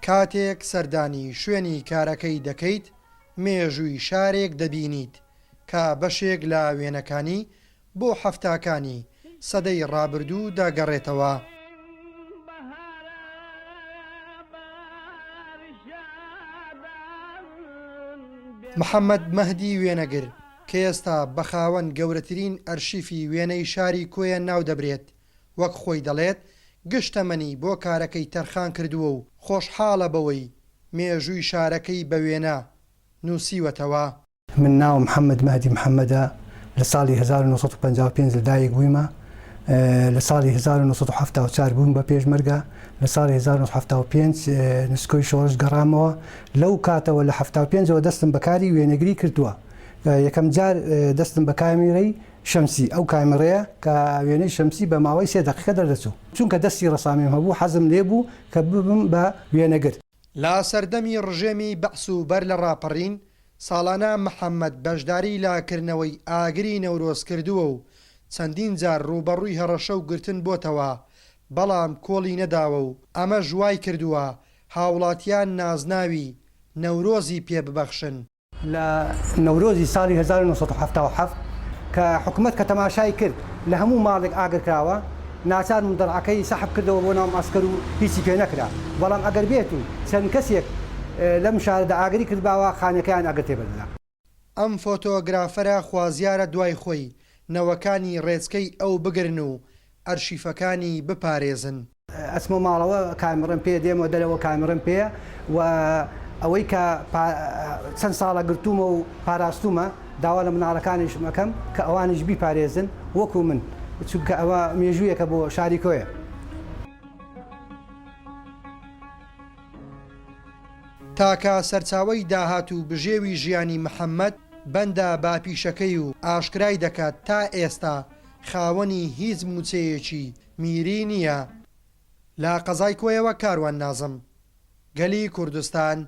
کاتێک سەردانی شوێنی کارەکەی دەکەیت، مێژووی شارێک دەبینیت کە بەشێک لە وێنەکانی بۆ حەفتاکانی سەدەی ڕابردوو دەگەڕێتەوە. محەمەد مەهدی وێنەگر، کە ئێستا بە خاوەن گەورەترین ئەرشیفی وێنەی شاری کۆیە ناودەبرێت، وەک خۆی دەڵێت گشت تەمەنی بۆ کارەکەی تەرخان کردووە و خۆشحاڵە بەوەی مێژووی شارەکەی بە وێنە نووسیوەتەوە. من ناوم محەمەد مەهدی محەمەدە، لە ساڵی 1955 لە دایک بوویمە، لە ساڵی 1974 بووم بە پێشمەرگە، لە ساڵی 1975 نسکۆی شۆڕش گەڕامەوە، لەو کاتەوە لە 75 ەوە دەستم بە کاری وێنەگری کردووە. یەکەم جار دەستم بە کامیرەی شەمسی، ئەو کامیرەیە کە وێنەی شەمسی بە ماوەی سێ دەقیقە دەردەچوو. چونکە دەستی ڕەسامیم هەبوو حەزم لێ بوو کە ببم بە وێنەگر. لە سەردەمی ڕژێمی بەعس و بەر لە ڕاپەڕین، ساڵانە محەمەد بەشداری لە کردنەوەی ئاگری نەورۆز کردووە و چەندین جار ڕووبەڕووی هەڕەشە و گرتن بۆتەوە، بەڵام کۆڵی نەداوە و ئەمەش وایکردووە هاوڵاتیان نازناوی نەورۆزی پێ ببەخشن. لە نەورۆزی ساڵی 1977 کە حکومەت کە تەماشای کرد لە هەموو ماڵێک ئاگر کراوە، ناچار مدەرعەکەی سەحب کردەوە بۆ ناو معەسکەر و هیچی پێ نەکرا، بەڵام ئەگەر بێت و چەند کەسێک لەم شارەدا ئاگری کردباوە خانەکەیان ئاگر تێبەردەدا. ئەم فۆتۆگرافەرە خوازیارە دوای خۆی نەوەکانی ڕێچکەی ئەو بگرن و ئەرشیفەکانی بپارێزن. ئەچمە ماڵەوە کامێڕەم پێیە دێمەوە دەرەوە کامێڕەم پێیە و ئەوەی کە چەند ساڵە گرتوومە و پاراستوومە داوا لە مناڵەکانیشم ئەکەم کە ئەوانیش بیپارێزن وەکو من چونکە ئەوە مێژوویەکە بۆ شاری کۆیە. تاکە سەرچاوەی داهات و بژێوی ژیانی محەمەد بەندە بە پیشەکەی و ئاشکرای دەکات تا ئێستا خاوەنی هیچ مووچەیەکی میری نییە. لە قەزای کۆیەوە کاروان نازم، گەلی کوردستان.